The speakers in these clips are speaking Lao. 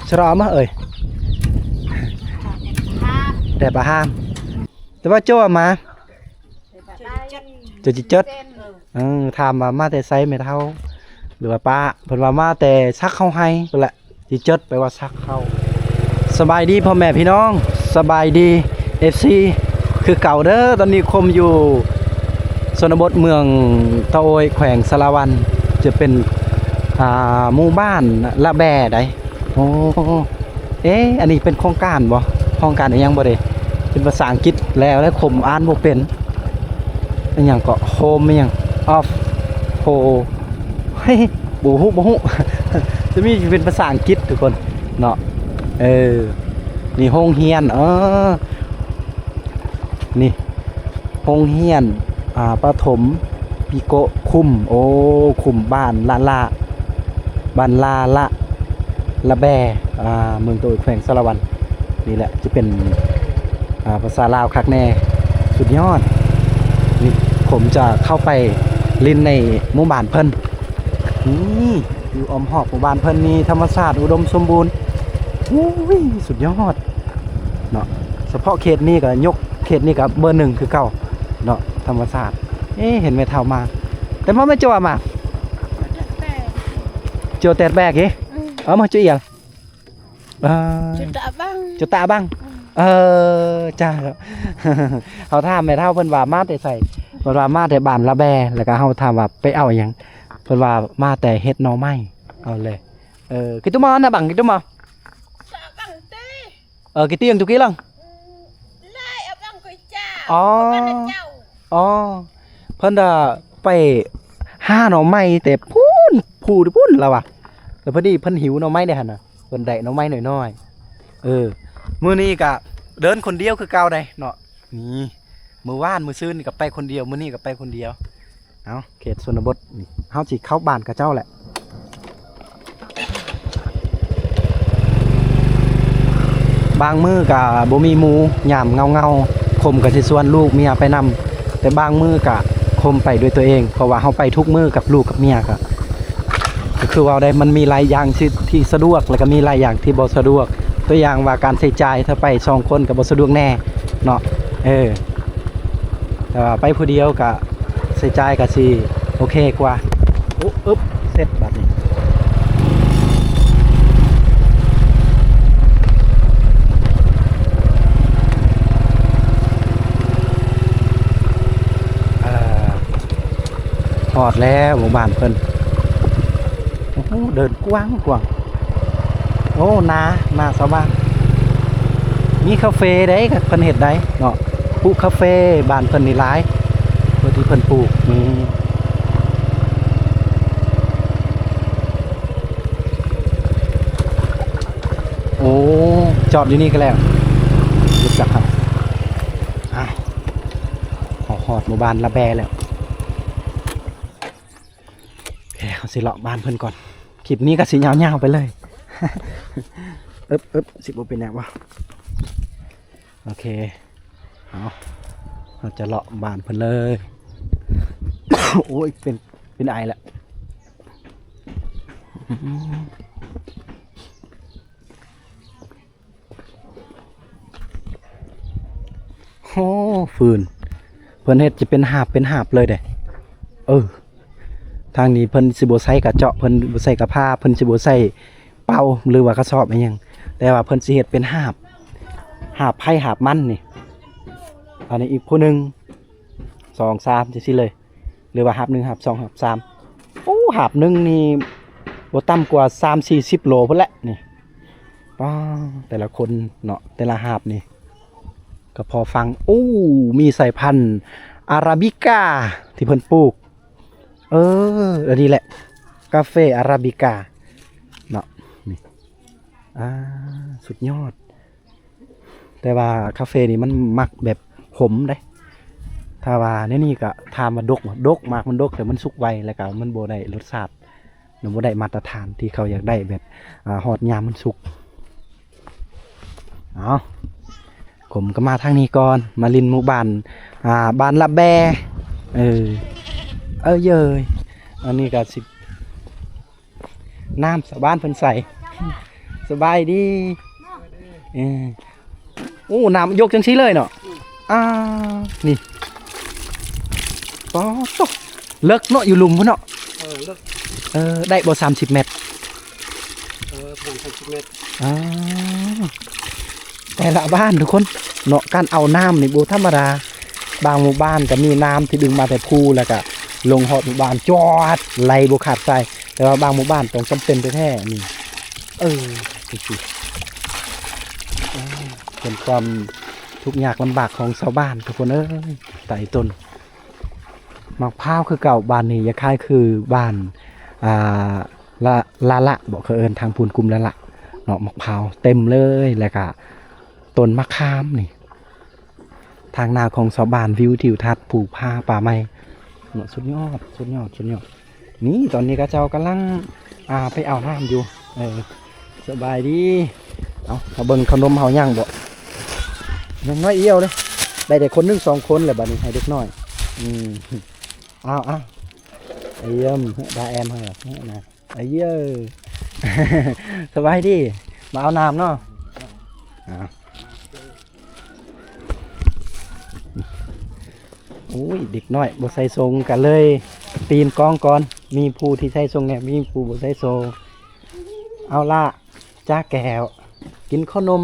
ສະເລາະມາເອີຍ ແຕ່ປະຫາມ ແຕ່ວ່າໂຈມາ ໂຈຈິເຈັດ ເອີ ຖາມວ່າມາແຕ່ໃສແມ່ເຖົ້າ ຫຼືວ່າປ້າ ເພິ່ນວ່າມາແຕ່ສັກເຂົ້າໄຮ່ພຸ້ນແຫຼະ ຊິຈົດໄປວ່າສັກເຂົ້າ. ສະບາຍດີພໍ່ແມ່ພີ່ນ້ອງ ສະບາຍດີເອັຟຊີ ຄືເກົ່າເດີ. ຕອນນີ້ຄົມຢູ່ຊົນນະບົດເມືອງຕະໂອ້ຍ ແຂວງສາລະວັນ ຈະເປັນ ອ່າ ໝູ່ບ້ານລະແບໃດ໋. ໂອ້ ເອ ອັນນີ້ເປັນໂຄງການບໍ່? ໂຄງການອີ່ຫຍັງບໍ່ເດ? ເປັນພາສາອັງກິດແລ້ວ ແລ້ວຄົມອ່ານບໍ່ເປັນ. ອີ່ຫຍັງເກາະ ໂຮມ ອີ່ຫຍັງ ອອບ ໂຮ ເຮີ້ຍ ບໍ່ຮູ້ ບໍ່ຮູ້ ຈະມີເປັນພາສາອັງກິດທຸກຄົນເນາະ. ເອີ ນີ້ໂຮງຮຽນ ເອີ ນີ້ໂຮງຮຽນ ອ່າ ປະຖົມ ປີໂກະ ຄຸ້ມ ໂອ້ ຄຸ້ມ ບ້ານລະລາ ບ້ານລາລະ ລະແບ ອ່າ ເມືອງໂຕນ ແຂວງສາລະວັນ. ນີ້ແຫຼະຈະເປັນ ອ່າ ພາສາລາວຄັກແນ່ ສຸດຍອດ. ນີ້ ຜົມຈະເຂົ້າໄປຫຼິ້ນໃນໝູ່ບ້ານເພິ່ນ. ນີ້ ຢູ່ອ້ອມຮອບໝູ່ບ້ານເພິ່ນນີ້ ທຳມະຊາດອຸດົມສົມບູນ. ໂອ້ຍ ສຸດຍອດເນາະ. ສະເພາະເຂດນີ້ກໍຍົກ ເຂດນີ້ກໍເບີໜຶ່ງຄືເກົ່າເນາະ ທຳມະຊາດ. ເອ ເຫັນແມ່ເຖົ້າມາ ແຕ່ມາແມ່ໂຈວ່າມາ ໂຈແຕດແບກເອ ເອົາມາໂຈອຽງ ເອີ ໂຈຕາບັງ ໂຈຕາບັງ. ເອີ ຈ້າ ເຮົາຖາມແມ່ເຖົ້າເພິ່ນວ່າມາແຕ່ໃສ ເພິ່ນວ່າມາແຕ່ບ້ານລະແບ ແລ້ວກໍເຮົາຖາມວ່າໄປເອົາຫຍັງ ເພິ່ນວ່າມາແຕ່ເຮັດໜໍ່ໄມ້. ເອົາເລີຍ ເອີ ກິຕຸມານະບັງ ກິຕຸມາ ເອີ ກິຕິຍັງຕຸກິລັງ ອໍ ອໍ ເພິ່ນດະໄປຫາໜໍ່ໄມ້ແຕ່ພຸ້ນ ພູພຸ້ນລາວວ່າ ແລ້ວພໍດີເພິ່ນຫິວໜໍ່ໄມ້ໄດ້ຫັ້ນນະ ເພິ່ນໄດ້ໜໍ່ໄມ້ນ້ອຍໆ. ເອີ ມື້ນີ້ກະເດີນຄົນດຽວຄືເກົ່າໄດ໋ເນາະ. ນີ້ ມື້ວານມື້ຊືນນີ້ກໍໄປຄົນດຽວ ມື້ນີ້ກໍໄປຄົນດຽວ. ເອົາ ເຂດຊົນນະບົດນີ້ ເຮົາຊິເຂົ້າບ້ານເຂົາເຈົ້າແຫຼະ. ບາງມື້ກໍບໍ່ມີໝູ່ ຍາມເຫງົາໆ ຄົມກໍຊິຊວນລູກເມຍໄປນຳ ແຕ່ບາງມື້ກໍຄົມໄປດ້ວຍຕົວເອງ ເພາະວ່າເຮົາໄປທຸກມື້ກັບລູກກັບເມຍ ກໍ ກໍຄືເວົ້າໄດ້ ມັນມີຫຼາຍຢ່າງທີ່ ທີ່ສະດວກ ແລ້ວກໍມີຫຼາຍຢ່າງທີ່ບໍ່ສະດວກ. ຕົວຢ່າງວ່າການໃຊ້ຈ່າຍ ຖ້າໄປສອງຄົນກໍບໍ່ສະດວກແນ່ເນາະ. ເອີ ແຕ່ວ່າໄປຜູ້ດຽວກະໃຊ້ຈ່າຍກະຊິໂອເຄກວ່າ. ໂອ້ ອຶບ ເສັດບາດນີ້. ເອີ ຮອດແລ້ວໝູ່ບ້ານເພິ່ນ. ໂອ້ໂຫ ເດີນກວ້າງໆ ໂອ້ ນາ ນາຊາວບ້ານ ມີຄາເຟໃດ໋ ເພິ່ນເຮັດໄດ້ເນາະ ປູກຄາເຟ ບ້ານເພິ່ນນີ້ຫຼາຍ ເພິ່ນທີ່ເພິ່ນປູກນີ້. ໂອ້ ຈອດຢູ່ນີ້ກໍແລ້ວ ຮູ້ຈັກເຮົາ. ອ້າວ ເຮົາຮອດໝູ່ບ້ານລະແບແລ້ວ. ໂອເຄ ເຮົາຊິເລາະບ້ານເພິ່ນກ່ອນ ຄລິບນີ້ກໍຊິຍາວໆໄປເລີຍ. ອຶບ ອຶບ ຊິບໍ່ເປັນຫຍັງວະ. ໂອເຄ ເອົາ ເຮົາຈະເລາະບ້ານເພິ່ນເລີຍ. ໂອ້ຍ ເປັນ ເປັນໄອແລ້ວ. ໂອ້ ຟືນ ເພິ່ນເຮັດຈະເປັນຫາບເປັນຫາບເລີຍເດ້. ເອີ ທາງນີ້ເພິ່ນຊິບໍ່ໃສ່ກະເຈາະ ເພິ່ນບໍ່ໃສ່ກະພາ ເພິ່ນຊິບໍ່ໃສ່ເປົາ ຫຼືວ່າກະສອບອີ່ຫຍັງ ແຕ່ວ່າເພິ່ນຊິເຮັດເປັນຫາບ ຫາບໃຜຫາບມັນນີ້. ອັນນີ້ອີກຜູ້ໜຶ່ງ ສອງ ສາມ ຈັ່ງຊີ້ເລີຍ. ຫຼືວ່າຫາບໜຶ່ງ ຫາບສອງ ຫາບສາມ. ໂອ້ ຫາບໜຶ່ງນີ້ບໍ່ຕ່ຳກວ່າສາມສີ່ສິບໂລພຸ້ນແຫຼະນີ້. ປ້າ ແຕ່ລະຄົນເນາະ ແຕ່ລະຫາບນີ້ກໍພໍຟັງ. ໂອ້ ມີສາຍພັນອາຣາບິກາທີ່ເພິ່ນປູກ. ເອີ ອັນນີ້ແຫຼະ ກາເຟອາຣາບິກາເນາະ ນີ້. ອ່າ ສຸດຍອດ. ແຕ່ວ່າຄາເຟນີ້ມັນມັກແບບຂົມເດ້. ຖ້າວ່າແນວນີ້ກໍຖາມວ່າດົກບໍ່? ດົກ, ໝາກມັນດົກ ແຕ່ມັນສຸກໄວ ແລ້ວກໍມັນບໍ່ໄດ້ລົດຊາດ ມັນບໍ່ໄດ້ມາດຕະຖານທີ່ເຂົາຢາກໄດ້ ແບບ ອາ ຮອດຍາມມັນສຸກ. ເອົາ ຂົມກໍມາທາງນີ້ກ່ອນ ມາຫຼິ້ນໝູ່ບ້ານ ອາ ບ້ານລະແບ. ເອີ ເອີເຢີຍ ອັນນີ້ກໍຊິ ນ້ຳຊາວບ້ານເພິ່ນໃສ່ ຊ ສະບາຍດີ. ເອີ ໂອ້ ນ້ຳຍົກຈັ່ງຊີ້ເລີຍເນາະ. ອ່າ ນີ້ ປາດໂທ້ ເລິກເນາະ ຢູ່ລຸ່ມພຸ້ນເນາະ. ເອີ ເລິກ. ເອີ ໄດ້ບໍ່ ສາມສິບແມັດ? ເອີ ປະມານສາມສິບແມັດ. ອ່າ ແຕ່ລະບ້ານທຸກຄົນເນາະ ການເອົານ້ຳນີ້ບໍ່ທຳມະດາ. ບາງໝູ່ບ້ານກໍມີນ້ຳທີ່ດຶງມາແຕ່ພູ ແລ້ວກໍລົງຮອດໝູ່ບ້ານຈອດໄຫຼບໍ່ຂາດສາຍ, ແຕ່ວ່າບາງໝູ່ບ້ານຕ້ອງຈຳເປັນແທ້ໆ ນີ້. ເອີ ຈັ່ງຊີ້ ເອີ ເປັນຄວາມທຸກຍາກລຳບາກຂອງຊາວບ້ານທຸກຄົນເອີຍ. ຕາຍຕົນ ໝາກພ້າວຄືເກົ່າ ບ້ານນີ້ຢາກຄ້າຍຄືບ້ານ ອ່າ ລະ ລະລະ ບໍ່ ເຂົາເອີ້ນທາງພຸ້ນກຸ່ມລະລະເນາະ. ໝາກພ້າວເຕັມເລີຍ ແລ້ວກະຕົ້ນມະຂາມນີ້ ທາງໜ້າຂອງຊາວບ້ານ ວິວທິວທັດ ພູຜາປ່າໄມ້ເນາະ. ສຸດຍອດ ສຸດຍອດ ສຸດຍອດ. ນີ້ຕອນນີ້ເຂົາເຈົ້າກຳລັງ ອ່າ ໄປເອົານ້ຳຢູ່. ເອີ ສະບາຍດີ. ເອົາ ມາເບິ່ງເຂົ້າໜົມເຮົາຍັງບໍ່? ຍັງນ້ອຍດຽວເດ້ ໄດ້ແຕ່ຄົນໜຶ່ງສອງຄົນແຫຼະ ບັດນີ້ໃຫ້ເດັກນ້ອຍ. ອືມ ເອົາ ເອົາ ຢ້ຽມ ດາແອມເຮົານະ. ອ້າຍເອີຍ ສະບາຍດີ ມາເອົານ້ຳເນາະ. ອ່າ ໂອ້ຍ ເດັກນ້ອຍບໍ່ໃສ່ສົ້ງ ກະເລີຍປີນກ້ອງກ່ອນ. ມີຜູ້ທີ່ໃສ່ສົ້ງແດ່ ມີຜູ້ບໍ່ໃສ່ໂຊ. ເອົາລະ ຈາແກ້ວ ກິນເຂົ້າໜົມ.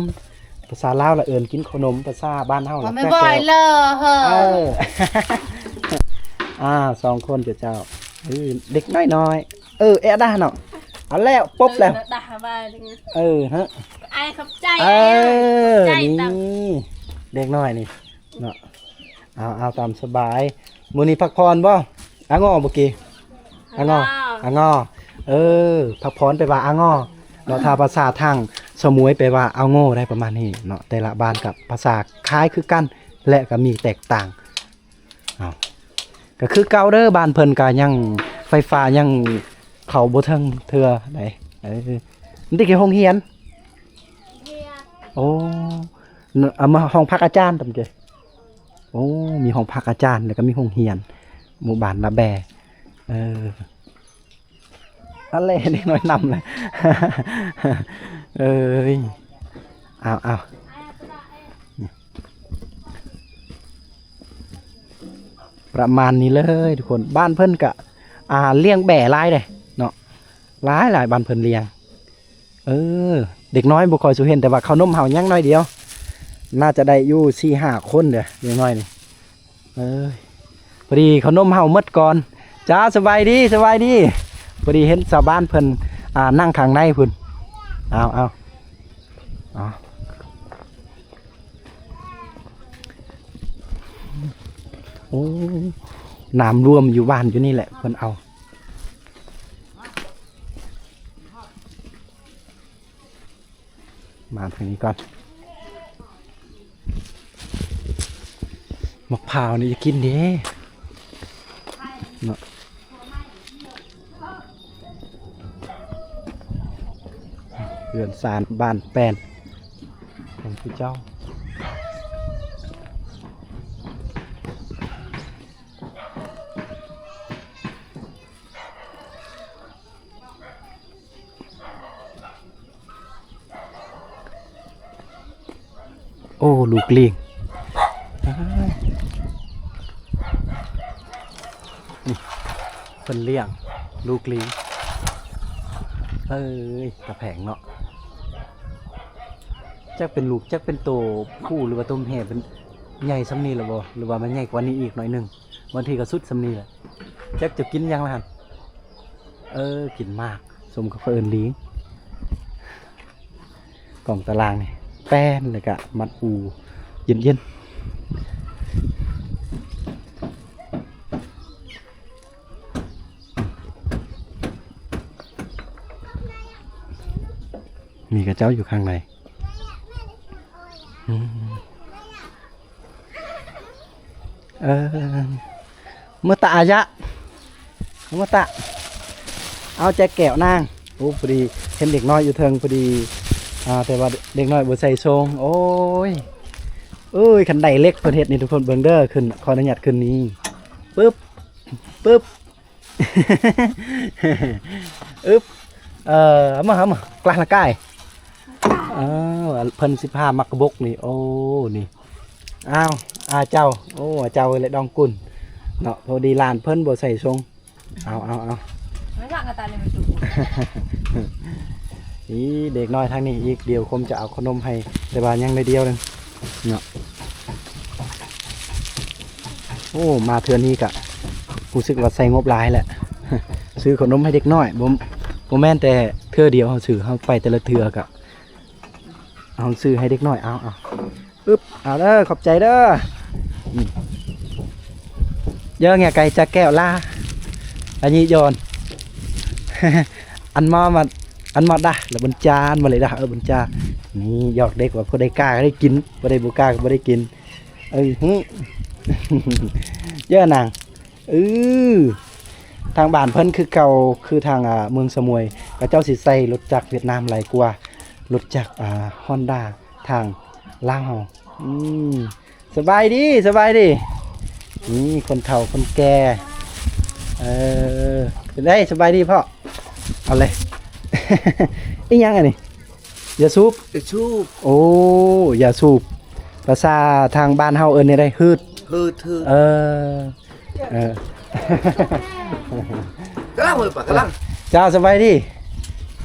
ພາສາລາວລະເອີ້ນກິນເຂົ້າໜົມ, ພາສາບ້ານເຮົາລະ ບໍ່ແມ່ນ ຈາແກ້ວ ບໍ່ເລີເຮີ. ເອີ ອ່າ ສອງຄົນເຈົ້າ. ເອີ ເດັກນ້ອຍໆ ເອີ ແອດາເນາະ. ເອົາແລ້ວ ປົບແລ້ວ. ເອີ ເອີ ຮະ ອ້າຍຂອບໃຈ. ເອີ ຂອບໃຈ ນີ້ ຕຳ ເດັກນ້ອຍນີ້ເນາະ. ເອົາ ເອົາ ຕາມສະບາຍ. ມື້ນີ້ພັກຜ່ອນບໍ່? ອາງໍ່ ມື້ກີ້ ອາງໍ່ ອາງໍ່. ເອີ ພັກຜ່ອນແປວ່າອາງໍ່ເນາະ. ຖ້າພາສາທາງສະໝວຍແປວ່າອາງໍ່ ໄດ້ປະມານນີ້ເນາະ. ແຕ່ລະບ້ານກັບພາສາຄ້າຍຄືກັນ ແລະ ກໍມີແຕກຕ່າງ. ເອົາ ກໍຄືເກົ່າເດີ ບ້ານເພິ່ນກໍຍັງໄຟຟ້າຍັງເຂົ້າບໍ່ເຖິງເທື່ອໃດ. ເອີ ມັນຕິເຂດໂຮງຮຽນ. ໂອ້ ເອົາມາຫ້ອງພັກອາຈານຕຳເກ. ໂອ້ ມີຫ້ອງພັກອາຈານ ແລ້ວກໍມີໂຮງຮຽນ ໝູ່ບ້ານລະແບ. ເອີ ອັນແລະ ເດັກນ້ອຍນຳແຫຼະ. ເອີຍ ເອົາ ເອົາ ປະມານນີ້ເລີຍທຸກຄົນ. ບ້ານເພິ່ນກະ ອ່າ ລ້ຽງແບ້ຫຼາຍເດ້ເນາະ ຫຼາຍໆ ບ້ານເພິ່ນລ້ຽງ. ເອີ ເດັກນ້ອຍບໍ່ຄ່ອຍສູ່ເຫັນ ແຕ່ວ່າເຂົ້າໜົມເຮົາຍັງໜ້ອຍດຽວ ໜ້າຈະໄດ້ຢູ່ສີ່ຫ້າຄົນເດີ້ ເດັກນ້ອຍນີ້. ເອີຍ ພໍດີເຂົ້າໜົມເຮົາໝົດກ່ອນ. ຈ້າ ສະບາຍດີ ສະບາຍດີ. ພໍດີເຫັນຊາວບ້ານເພິ່ນ ອ່າ ນັ່ງຂ້າງໃນພຸ້ນ. ເອົາ ເອົາ ເອົາ ໂອ້ ນ້ຳລວມຢູ່ບ້ານຢູ່ນີ້ແຫຼະ ເພິ່ນເອົາ ມາທາງນີ້ກ່ອນ. ໝາກພ້າວນີ້ຢາກກິນເດ້ເນາະ. ເຮືອນຊານບ້ານແປ້ນຂອງຜູ້ເຈົ້າ. ໂອ້ ລູກລີງ ອ້າຍ ນີ້ເພິ່ນລ້ຽງລູກລີງ. ເອີຍ ຕາແພງເນາະ. ຈັກເປັນລູກ ຈັກເປັນໂຕຜູ້ ຫຼືວ່າໂຕແມ່ ເປັນໃຫຍ່ສ່ຳນີ້ແລ້ວບໍ່ ຫຼືວ່າມັນໃຫຍ່ກວ່ານີ້ອີກໜ້ອຍໜຶ່ງ? ບາງທີກໍສຸດສ່ຳນີ້ແຫຼະ. ຈັກຈະກິນຫຍັງລະຫັ້ນ? ເອີ ກິນໝາກ ສົມກັບເຂົາເອີ້ນລີງ. ກອງຕາລາງນີ້ ແປ້ນ ແລ້ວກະມັດອູ ເຢັນໆ. ມີເຂົາເຈົ້າຢູ່ຂ້າງໃນ. ອືມ ເອີ ເມື່ອຕະອາຍະ ເມື່ອຕະ ເອົາແຈກແກ້ວນາງ. ໂອ້ ພໍດີເຫັນເດັກນ້ອຍຢູ່ເທິງ ພໍດີ ອ່າ ແຕ່ວ່າເດັກນ້ອຍບໍ່ໃສ່ໂຊງ. ໂອ້ຍ ເອີຍ ຄັນໄດ້ເຫຼັກເພິ່ນເຮັດນີ້ ທຸກຄົນເບິ່ງເດີ. ຂຶ້ນ ຂໍອະນຸຍາດຂຶ້ນນີ້ ປຶບ ປຶບ. ອຶບ ເອີ ເອົາມາ ເອົາມາ ກະລາກາຍ. ອ້າວ ເພິ່ນສິພາມັກກະບົກນີ້ ໂອ້ ນີ້ ອ້າວ ອາເຈົ້າ ໂອ້ ອາເຈົ້າແຫຼະດອງກຸນເນາະ ພໍດີຫຼານເພິ່ນບໍ່ໃສ່ຊົງ ເອົາ ເອົາ ເອົາ ນີ້ເດັກນ້ອຍທາງນີ້ອີກ ດຽວຄົມຈະເອົາຂະໜົມໃຫ້ ແຕ່ວ່າຍັງໜ້ອຍດຽວໜຶ່ງເນາະ. ໂອ້ ມາເທື່ອນີ້ກະຮູ້ສຶກວ່າໃຊ້ງົບຫຼາຍແຫຼະ ຊື້ຂະໜົມໃຫ້ເດັກນ້ອຍ ບໍ່ ບໍ່ແມ່ນແຕ່ເທື່ອດຽວເຮົາຊື້ ເຮົາໄປແຕ່ລະເທື່ອກະ ເອົາຊື້ໃຫ້ເດັກນ້ອຍ ເອົາ ເອົາ ອຶບ ເອົາເດີ ຂອບໃຈເດີ ອືມ ເຢີແງ່ໄກ່ຈາແກ້ວລາ ອັນນີ້ຢອນ ອັນມາ ມາ ອັນມາດາ ລະບັນຈາ ອັນມາເລີດາ ເອີ ບັນຈາ ນີ້ຢອກເດັກວ່າຜູ້ໃດກ້າກໍໄດ້ກິນ ຜູ້ໃດບໍ່ກ້າກໍບໍ່ໄດ້ກິນ ເອີ ຫື ເຢີນາງ ເອີ ທາງບ້ານເພິ່ນຄືເກົ່າ ຄືທາງ ອ່າ ເມືອງສະໝວຍ ເຂົາເຈົ້າຊິໃຊ້ລົດຈັກຫວຽດນາມຫຼາຍກວ່າລົດຈັກ ອ່າ ຮອນດາທາງລາວເຮົາ ອືມ ສະບາຍດີ ສະບາຍດີ ນີ້ຄົນເຖົ້າຄົນແກ່ ເອີ ເປັນໃດ ສະບາຍດີພໍ່ ເອົາເລີຍ ອີຫຍັງອັນນີ້ ຢາສູບ ຢາສູບ ໂອ້ ຢາສູບ ພາສາທາງບ້ານເຮົາເອີ້ນແນວໃດ ຮືດ ຮືດ ຮືດ ເອີ ເອີ ກຳລັງເລີຍປະ ກຳລັງ ເຈົ້າ ສະບາຍດີ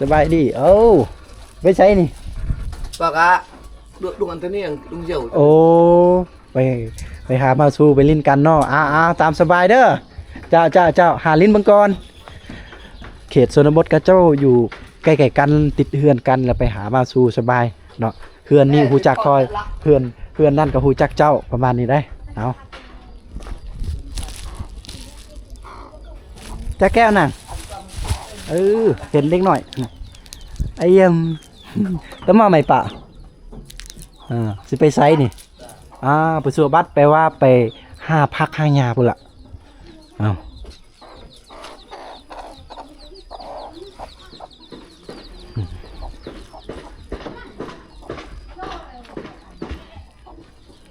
ສະບາຍດີ ໂອ້ ໄປໃສນີ້ ປະກະ ດວງ ດວງອັນຕະເນງ ດວງເຈົ້າ ໂອ້ ໄປ ໄປຫາມາຊູໄປຫຼິ້ນກັນເນາະ ອາ ອາ ຕາມສະບາຍເດີ ເຈົ້າ ເຈົ້າ ເຈົ້າ ຫາຫຼິ້ນເບິ່ງກ່ອນ ເຂດຊົນນະບົດຂະເຈົ້າຢູ່ໃກ້ໆກັນ ຕິດເຮືອນກັນ ແລ້ວໄປຫາມາຊູສະບາຍເນາະ ເຮືອນນີ້ຮູ້ຈັກຂ້ອຍ ເຮືອນ ເຮືອນນັ້ນກໍຮູ້ຈັກເຈົ້າ ປະມານນີ້ໄດ໋ ເອົາ ຈາແກ້ວນະ ເອີ ເຫັນເດັກນ້ອຍ ອາ ອາ ຕະມາໄມປະ ເອີ ຊິໄປໃສນີ້ ອາ ໄປສວດບັດ ແປວ່າໄປຫາຜັກຫາຫຍ້າພຸ້ນລະ ເອົາ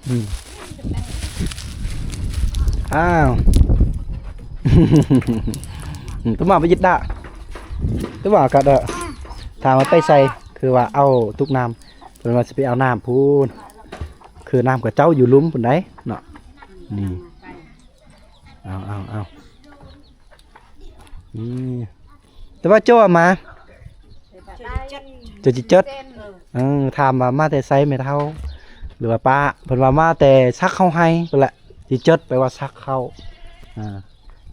ອືມ ອ້າວ ຕະມາໄປຍຶດດາ ຕະມາກະດາ ຖາມວ່າໄປໃສ ຄືວ່າເອົາຕຸກນ້ຳ ເພິ່ນວ່າຊິໄປເອົານ້ຳພຸ້ນ ຄືນ້ຳຂະເຈົ້າຢູ່ລຸ່ມພຸ້ນໃດ໋ເນາະ ນີ້ ເອົາ ເອົາ ເອົາ ອືມ ແຕ່ວ່າໂຈ້ມາ ໂຈ້ຈິເຈັດ ເອີ ຖາມວ່າມາແຕ່ໃສແມ່ເຖົ້າ ຫຼືວ່າປ້າ ເພິ່ນວ່າມາແຕ່ສັກເຂົ້າໄຮ່ພຸ້ນແຫຼະ ຈິເຈັດແປວ່າສັກເຂົ້າ ອາ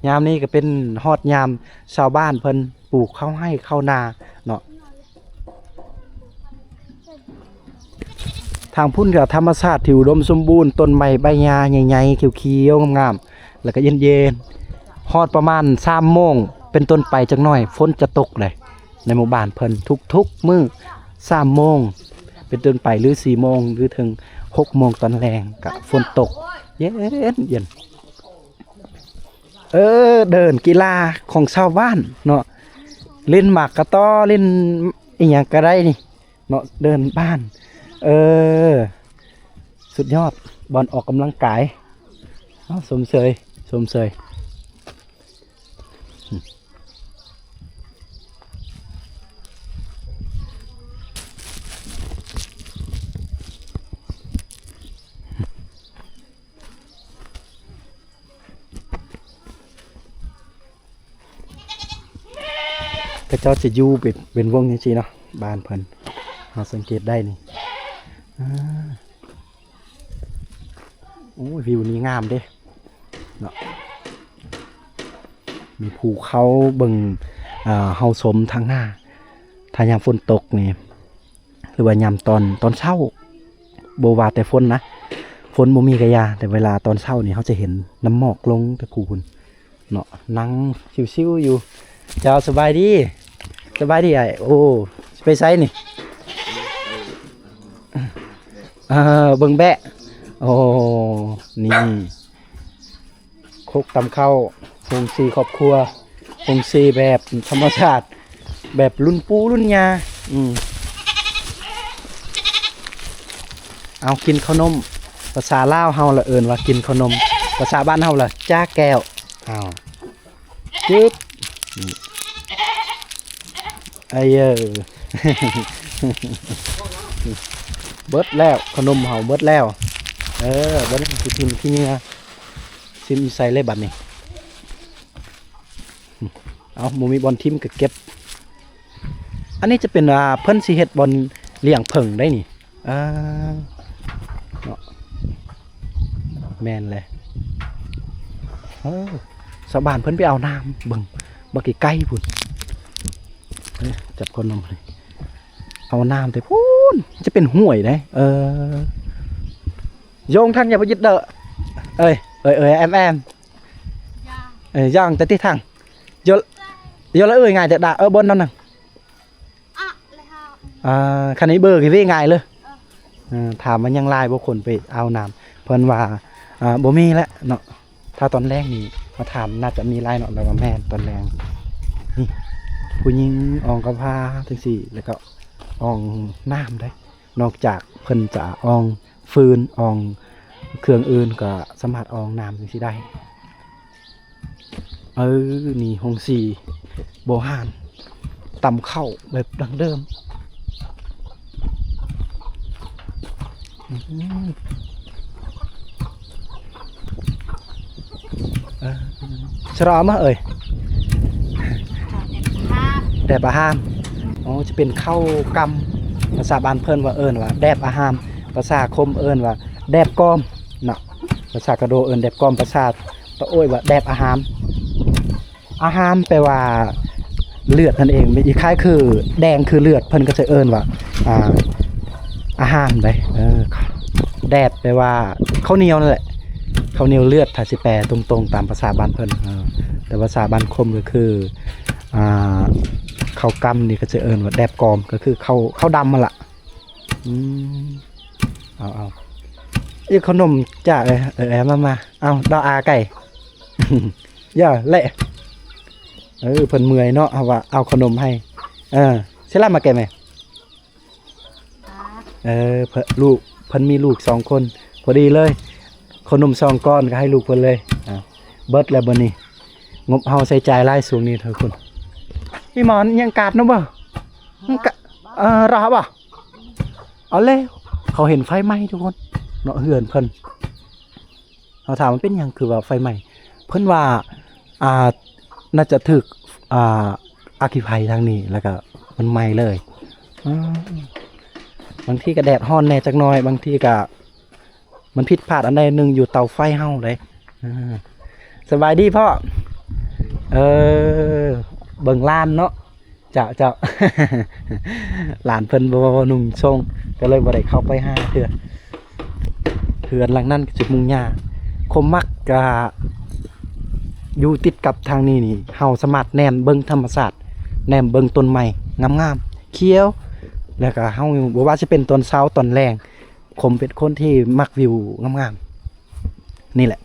ຍາມນີ້ກໍເປັນຮອດຍາມຊາວບ້ານເພິ່ນປູກເຂົ້າໄຮ່ເຂົ້ານາເນາະ. ທາງພຸ້ນກໍທຳມະຊາດທີ່ອຸດົມສົມບູນ ຕົ້ນໄມ້ໃບຫຍ້າໃຫຍ່ໆ ຂຽວໆ ງາມໆ ແລ້ວກໍເຢັນໆ ຮອດປະມານສາມໂມງເປັນຕົ້ນໄປ ຈັກໜ້ອຍຝົນຈະຕົກເລີຍ ໃນໝູ່ບ້ານເພິ່ນທຸກໆມື້ ສາມໂມງເປັນຕົ້ນໄປ ຫຼືສີ່ໂມງ ຫຼືເຖິງຫົກໂມງຕອນແລງ ກໍຝົນຕົກເຢັນໆ. ເອີ ເດີ່ນກິລາຂອງຊາວບ້ານເນາະ ຫຼິ້ນໝາກກະຕໍ ຫຼິ້ນອີ່ຫຍັງກໍໄດ້ນີ້ເນາະ ເດີ່ນບ້ານ ເອີ ສຸດຍອດ ບ່ອນອອກກຳລັງກາຍ ເອົາ ຊົມເຊີຍ ຊົມເຊີຍ. ເຂົາເຈົ້າຈະຢູ່ເປັນ ເປັນວົງຈັ່ງຊີ້ເນາະ ບ້ານເພິ່ນ ເຮົາສັງເກດໄດ້ນີ້ ອາ ໂອ້ຍ ວິວນີ້ງາມເດ້ເນາະ ມີພູເຂົາເບິ່ງ ເຮົາຊົມທາງໜ້າ ຖ້າຍາມຝົນຕົກນີ້ ຫຼືວ່າຍາມຕອນ ຕອນເຊົ້າ ບໍ່ວ່າແຕ່ຝົນນະ ຝົນບໍ່ມີກະຢ່າ ແຕ່ເວລາຕອນເຊົ້ານີ້ ເຮົາຈະເຫັນນ້ຳໝອກລົງແຕ່ພູພຸ້ນເນາະ ນັ່ງຊິວໆຢູ່. ເຈົ້າ ສະບາຍດີ ສະບາຍດີອ້າຍ ໂອ້ ຊິໄປໃສນີ້? ເອີ ເບິ່ງແບະ ໂອ້ ນີ້ ຄົກຕຳເຂົ້າ ໂຮງສີຄອບຄົວ ໂຮງສີແບບທຳມະຊາດ ແບບລຸ້ນປູ່ລຸ້ນຍ່າ ອືມ ເອົາ ກິນເຂົ້າໜົມ ພາສາລາວເຮົາລະເອີ້ນວ່າກິນເຂົ້າໜົມ ພາສາບ້ານເຮົາລະຈາແກ້ວ ເອົາ ຈຶບ ອືມ ໄອເອີ ເອີ ເບິດແລ້ວ ຂະໜົມເຮົາເບິດແລ້ວ. ເອີ ບັດນີ້ຊິຖິ້ມຂີ້ເຫຍື້ອ ຖິ້ມຢູ່ໃສເລີຍບັດນີ້? ເອົ້າ ບໍ່ມີບ່ອນຖິ້ມກໍເກັບ. ອັນນີ້ຈະເປັນ ອ່າ ເພິ່ນຊິເຮັດບ່ອນລ້ຽງເຜິ້ງໄດ໋ນີ້. ອ່າ ເນາະ ແມ່ນແຫຼະ. ເອີ ຊາວບ້ານເພິ່ນໄປເອົານ້ຳ ເບິ່ງ ບັກໄກໆພຸ້ນ. ເອີ ຈັບຄົນນຳ ເອົານ້ຳແຕ່ພຸ້ນ ຈະເປັນຫ້ວຍໄດ໋. ເອີ ຢອງທັງຢ່າໄປຍຶດເດີ ເອີຍ ເອີຍ ເອີຍ ແອມ ແອມ ເອີຍ ຍ່າງແຕ່ຕິທາງ ຢໍ ຢໍລະເອີຍ ງ່າຍແຕ່ດາ ເອີ ບ່ອນນັ້ນນະ. ອ່າ ຄັນນີ້ເບີກເວງ່າຍເລີຍ. ເອີ ຖາມວ່າຍັງຫຼາຍບໍ່ຄົນໄປເອົານ້ຳ ເພິ່ນວ່າ ອ່າ ບໍ່ມີແລ້ວເນາະ. ຖ້າຕອນແລງນີ້ມາຖາມ ໜ້າຈະມີຫຼາຍເນາະ. ແລ້ວວ່າແມ່ນຕອນແລງນີ້ ຜູ້ຍິງອອງກະພາຈັ່ງຊີ້ ແລ້ວກໍອອງນ້ຳໄດ໋. ນອກຈາກເພິ່ນຈະອອງຟືນ ອອງເຄື່ອງອື່ນ ກໍສາມາດອອງນ້ຳຈັ່ງຊີ້ໄດ້. ເອີ ນີ້ໂຮງສີໂບຮານ ຕຳເຂົ້າແບບດັ້ງເດີມ. ອືມ ເອີ ສະເລາະມາເອີຍ ແດບອາຫານ. ອໍ ຈະເປັນເຂົ້າກຳ ພາສາບ້ານເພິ່ນວ່າ ເອີ້ນວ່າແດບອາຫານ, ພາສາຄົມເອີ້ນວ່າແດບກອມເນາະ, ພາສາກະໂດເອີ້ນແດບກອມ, ພາສາຕະໂອ້ຍວ່າແດບອາຫານ. ອາຫານແປວ່າເລືອດນັ້ນເອງ, ອີກຄ້າຍຄືແດງຄືເລືອດ ເພິ່ນກໍຈະເອີ້ນວ່າ ອ່າ ອາຫານໄດ໋. ເອີ ແດບແປວ່າເຂົ້າໜຽວນັ້ນແຫຼະ, ເຂົ້າໜຽວເລືອດ ຖ້າຊິແປຕົງໆຕາມພາສາບ້ານເພິ່ນ. ເອີ ແຕ່ພາສາບ້ານຄົມກໍຄື ອ່າ ເຂົ້າກຳນີ້ກໍຈະເອີ້ນວ່າແດບກອມ ກໍຄືເຂົ້າ ເຂົ້າດຳຫັ້ນລະ. ອືມ ເອົາໆ ອີກຂະໜົມຈ້າເອີຍ. ເອີ ເອີ ມາໆ ເອົາ ດາວອາໄກ່ ຢ່າແຫຼະ. ເອີ ເພິ່ນເມື່ອຍເນາະ ເຮົາວ່າເອົາຂະໜົມໃຫ້. ເອີ ເຊລາມາແກ່ແມ່. ເອີ ເພິ່ນ ລູກ ເພິ່ນມີລູກສອງຄົນ ພໍດີເລີຍ ຂະໜົມສອງກ້ອນກໍໃຫ້ລູກເພິ່ນເລີຍ. ເບິດແລ້ວບັດນີ້ ງົບເຮົາໃຊ້ຈ່າຍຫຼາຍຊ່ວງນີ້ທຸກຄົນ. ອີໝອນຍັງກາດນຳບໍ່? ຍັງກາດ ເອີ ລໍບໍ່? ເອົາແລ້ວ ເຂົາເຫັນໄຟໄໝ້ທຸກຄົນເນາະ ເຮືອນເພິ່ນ. ເຮົາຖາມວ່າເປັນຫຍັງຄືວ່າໄຟໄໝ້? ເພິ່ນວ່າ ອ່າ ໜ້າຈະຖືກ ອ່າ ອັກຄີໄຟທາງນີ້ ແລ້ວກໍມັນໄໝ້ເລີຍ. ອືມ ບາງທີກໍແດດຮ້ອນແດ່ຈັກໜ້ອຍ, ບາງທີກໍ ມັນຜິດພາດອັນໃດໜຶ່ງຢູ່ເຕົາໄຟເຮົາເດ້. ເອີ ສະບາຍດີພໍ່. ເອີ ເບິ່ງຫຼານເນາະ. ເຈົ້າ ເຈົ້າ ຫຼານເພິ່ນບໍ່ນຸ່ງຊົງ ກໍເລີຍບໍ່ໄດ້ເຂົ້າໄປຫາເທື່ອ. ເຮືອນຫຼັງນັ້ນກໍຈະມຸງຫຍ້າ. ຄວາມມັກກະຢູ່ຕິດກັບທາງນີ້ນີ້ ເຮົາສາມາດແນມເບິ່ງທຳມະຊາດ ແນມເບິ່ງຕົ້ນໄມ້ງາມໆ ຂຽວ ແລ້ວກໍເຮົາ ບໍ່ວ່າຊິເປັນຕອນເຊົ້າຕອນແລງ ຄົມເປັນຄົນທີ່ມັກວິວງາມໆ ນີ້ແຫຼະ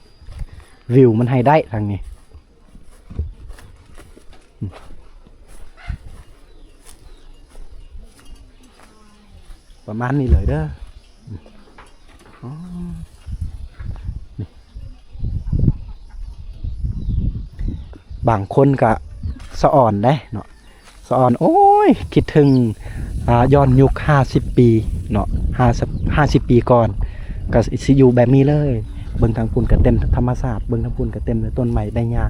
ວິວມັນໃຫ້ໄດ້ທາງນີ້ ປະມານນີ້ເລີຍເດີ. ອໍ ນີ້ ບາງຄົນກະສະອອນເດ້ເນາະ ສະອອນ ໂອ້ຍ ຄິດເຖິງ ອ່າ ຍ້ອນຍຸກຫ້າສິບປີເນາະ ຫ້າສິບ ຫ້າສິບປີກ່ອນ ກໍຊິຢູ່ແບບນີ້ເລີຍ. ເບິ່ງທາງພຸ້ນກໍເຕັມທຳມະຊາດ ເບິ່ງທາງພຸ້ນກໍເຕັມດ້ວຍຕົ້ນໄມ້ໃບຫຍ້າ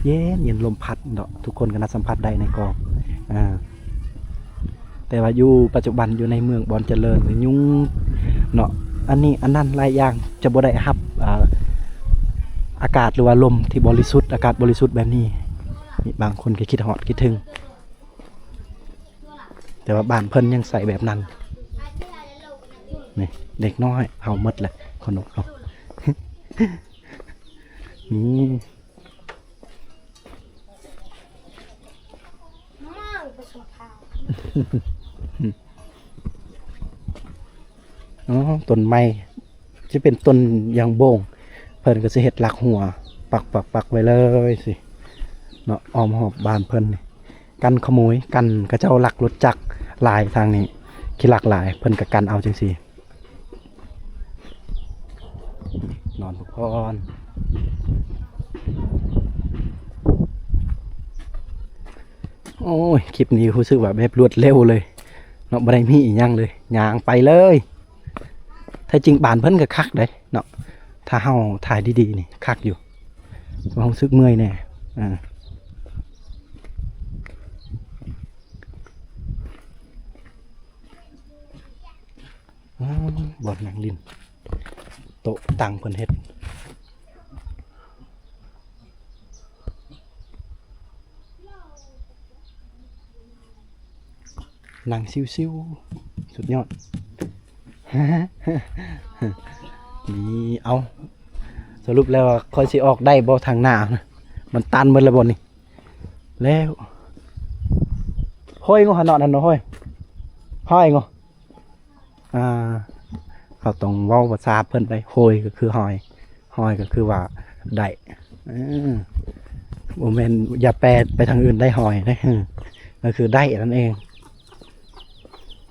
ເຢັນໆ ລົມພັດເນາະ ທຸກຄົນກໍໜ້າສຳຜັດໄດ້ໃນກອງ ອ່າ ແຕ່ວ່າຢູ່ປັດຈຸບັນຢູ່ໃນເມືອງບ່ອນຈະເລີນ ຍຸງເນາະ ອັນນີ້ອັນນັ້ນຫຼາຍຢ່າງ ຈະບໍ່ໄດ້ຮັບ ອ່າ ອາກາດ ຫຼືວ່າລົມທີ່ບໍລິສຸດ ອາກາດບໍລິສຸດແບບນີ້. ນີ້ບາງຄົນກໍຄິດຮອດຄິດເຖິງ ແຕ່ວ່າບ້ານເພິ່ນຍັງໃຊ້ແບບນັ້ນ. ນີ້ເດັກນ້ອຍເຮົາໝົດແຫຼະ ຂະໜົມເຮົາ ນີ້ ອໍ ຕົ້ນໄມ້ ຊິເປັນຕົ້ນຢາງໂບງ ເພິ່ນກໍຊິເຮັດຫຼັກຮົ້ວ ປັກໆໆໄວ້ເລີຍຊິເນາະ ອ້ອມຮອບບ້ານເພິ່ນນີ້ ກັນຂະໂມຍ ກັນເຂົາເຈົ້າລັກລົດຈັກຫຼາຍ ທາງນີ້ຂີ້ລັກຫຼາຍ ເພິ່ນກໍກັນເອົາຈັ່ງຊີ້. ນອນພັກຜ່ອນ. ໂອ້ຍ ຄລິບນີ້ຮູ້ສຶກວ່າແບບລວດເລັວເລີຍເນາະ ບໍ່ໄດ້ມີອີ່ຫຍັງເລີຍ ຍ່າງໄປເລີຍ. ແທ້ຈິງບ້ານເພິ່ນກໍຄັກເດ້ເນາະ ຖ້າເຮົາຖ່າຍດີໆນີ້ຄັກຢູ່ ຮູ້ສຶກເມື່ອຍແດ່. ເອີ ອາ ບ່ອນນັ່ງຫຼິ້ນ ໂຕະຕັ່ງເພິ່ນເຮັດ ນັ່ງຊິວໆ ສຸດຍອດ. ນີ້ ເອົາ ສະຫຼຸບແລ້ວຂ້ອຍຊິອອກໄດ້ບໍ່ທາງໜ້ານະ? ມັນຕັນໝົດແລ້ວບໍ່ນີ້? ແລ້ວ ຫ້ອຍງົນຫັ້ນເນາະ ນັ້ນເນາະ ຫ້ອຍ ຫ້ອຍງົນ. ອ່າ ເຮົາຕ້ອງເວົ້າພາສາເພິ່ນໄດ້ ໂຮຍກໍຄືຫອຍ ຫອຍກໍຄືວ່າໄດ້. ເອີ ບໍ່ແມ່ນ ຢ່າແປໄປທາງອື່ນໄດ້ ຫອຍເດ້ ກໍຄືໄດ້ນັ້ນເອງ.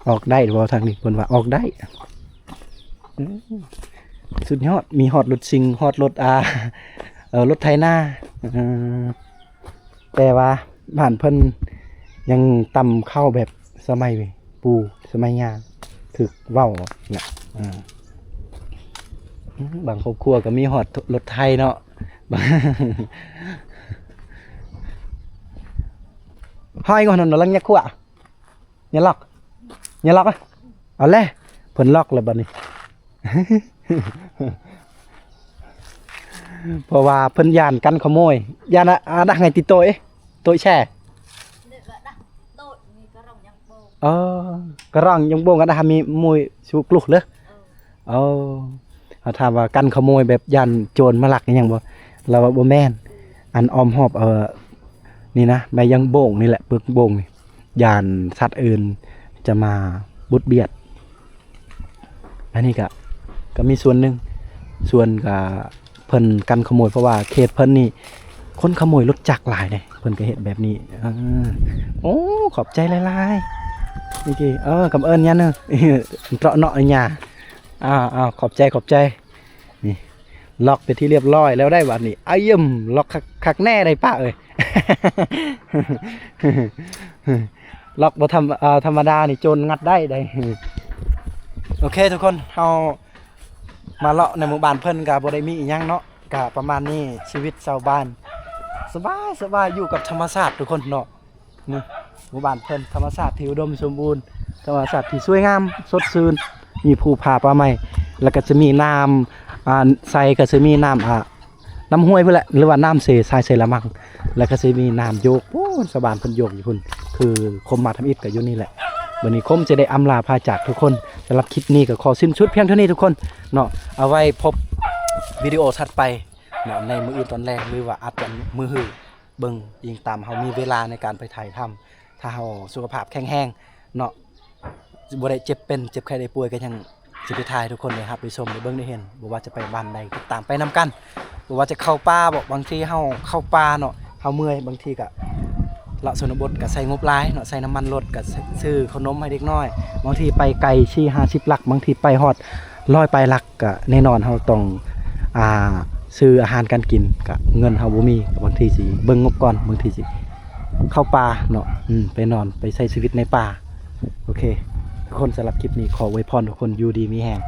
ອອກໄດ້ບໍ່? ທາງນີ້ເພິ່ນວ່າອອກໄດ້. ເອີ ສຸດຍອດ ມີຮອດລົດຊິງ ຮອດລົດ ອ່າ ເອີ ລົດໄຖນາ. ເອີ ແຕ່ວ່າບ້ານເພິ່ນຍັງຕຳເຂົ້າແບບສະໄໝປູ່ສະໄໝຍ່າ ຖືກເວົ້ານະ. ອ່າ ບາງຄອບຄົວກໍມີຮອດລົດໄຖເນາະ. ຫອຍ ງົນນັ້ນ ລັງຍັກຂົວ ຢ່າລັອກ ຢ່າລັອກ ເອົາແຫຼະ ເພິ່ນລັອກແລ້ວບັດນີ້. ເພາະວ່າເພິ່ນຢ້ານກັນຂະໂມຍ ຢ້ານ ອາ ອາດັກໄງຕິໂຕເອ ໂຕແຊ່ ເອີ ກະຣອງຍັງບົ່ງ ອາດະມີມວຍຊູກລຸເລີ. ເອີ ເຮົາຖາມວ່າກັນຂະໂມຍແບບຢ້ານໂຈນມາລັກອີ່ຫຍັງບໍ່? ລາວວ່າບໍ່ແມ່ນ ອັນອ້ອມຮອບ ເອີ ນີ້ນະ ໃບຍາງໂບງນີ້ແຫຼະ ປຶກໂບງນີ້ ຢ້ານສັດອື່ນຈະມາບຸດບຽດ. ອັນນີ້ກະ ກະມີສ່ວນໜຶ່ງ ສ່ວນກະເພິ່ນກັນຂະໂມຍ ເພາະວ່າເຂດເພິ່ນນີ້ຄົນຂະໂມຍລົດຈັກຫຼາຍເດ້ ເພິ່ນກະເຮັດແບບນີ້. ເອີ ໂອ້ ຂອບໃຈຫຼາຍໆ ນີ້ຕິ ເອີ ກຳເອີ້ນຍາເນີ ເຕາະເນາະຍາ. ອ້າວ ຂອບໃຈ ຂອບໃຈ. ນີ້ ລັອກເປັນທີ່ລຽບລ້ອຍແລ້ວໄດ໋ບັດນີ້. ອາຍືມ ລັອກຄັກ ຄັກແນ່ໄດ໋ປ້າເອີຍ. ລັອກບໍ່ທຳ ເອີ ທຳມະດານີ້ໂຈນງັດໄດ້ໄດ໋. ໂອເຄທຸກຄົນ ເຮົາມາເລາະໃນໝູ່ບ້ານເພິ່ນກະບໍ່ໄດ້ມີອີ່ຫຍັງເນາະ ກະປະມານນີ້ ຊີວິດຊາວບ້ານສະບາຍໆ ຢູ່ກັບທຳມະຊາດທຸກຄົນເນາະ. ນີ້ ໝູ່ບ້ານເພິ່ນ ທຳມະຊາດທີ່ອຸດົມສົມບູນ ທຳມະຊາດທີ່ສວຍງາມສົດຊື່ນ ມີພູຜາປ່າໄມ້ ແລ້ວກໍຈະມີນ້ຳ ອ່າ ໃສກໍຈະມີນ້ຳ ອ່າ ນ້ຳຫ້ວຍພຸ້ນແຫຼະ ຫຼືວ່ານ້ຳເຊ ສາຍເຊລະມັງ ແລ້ວກໍຈະມີນ້ຳໂຢກ ໂອ້ ຊາວບ້ານເພິ່ນໂຢກຢູ່ພຸ້ນ ຄືຄົມມາທຳອິດກໍຢູ່ນີ້ແຫຼະ. ບັດນີ້ຄົມຈະໄດ້ອຳລາພາຈາກທຸກຄົນ ສຳລັບຄລິບນີ້ກໍຂໍສິ້ນສຸດພຽງເທົ່ານີ້ທຸກຄົນເນາະ ເອົາໄວ້ພົບວິດີໂອຖັດໄປເນາະ ໃນມື້ອື່ນຕອນແລງ ຫຼືວ່າອາດຈະມື້ຮື ເບິ່ງອີງຕາມເຮົາມີເວລາໃນການໄປຖ່າຍທຳ ຖ້າເຮົາສຸຂະພາບແຂງແຮງເນາະ ບໍ່ໄດ້ເຈັບເປັນເຈັບໄຂ້ໄດ້ປ່ວຍ ກໍຍັງຊິໄປຖ່າຍໃຫ້ທຸກຄົນໄດ້ຮັບໄດ້ຊົມໄດ້ເບິ່ງໄດ້ເຫັນ ບໍ່ວ່າຈະໄປບ້ານໃດກໍຕາມໄປນຳກັນ ບໍ່ວ່າຈະເຂົ້າປ່າບໍ ບາງທີເຮົາເຂົ້າປ່າເນາະ ເຮົາເມື່ອຍ ບາງທີກະເລາະຊົນນະບົດກະໃຊ້ງົບຫຼາຍເນາະ ໃຊ້ນ້ຳມັນລົດ ກະຊື້ເຂົ້າໜົມໃຫ້ເດັກນ້ອຍ ບາງທີໄປໄກສີ່ຫ້າສິບຫຼັກ ບາງທີໄປຮອດຮ້ອຍປາຍຫຼັກ ກະແນ່ນອນເຮົາຕ້ອງ ອ່າ ຊື້ອາຫານການກິນ ກະເງິນເຮົາບໍ່ມີ ກະບາງທີຊິເບິ່ງງົບກ່ອນ ບາງທີຊິເຂົ້າປ່າເນາະ ອືມ ໄປນອນ ໄປໃຊ້ຊີວິດໃນປ່າ. ໂອເຄ ທຸກຄົນ ສຳລັບຄລິບນີ້ ຂໍອວຍພອນທຸກຄົນຢູ່ດີມີແຮງ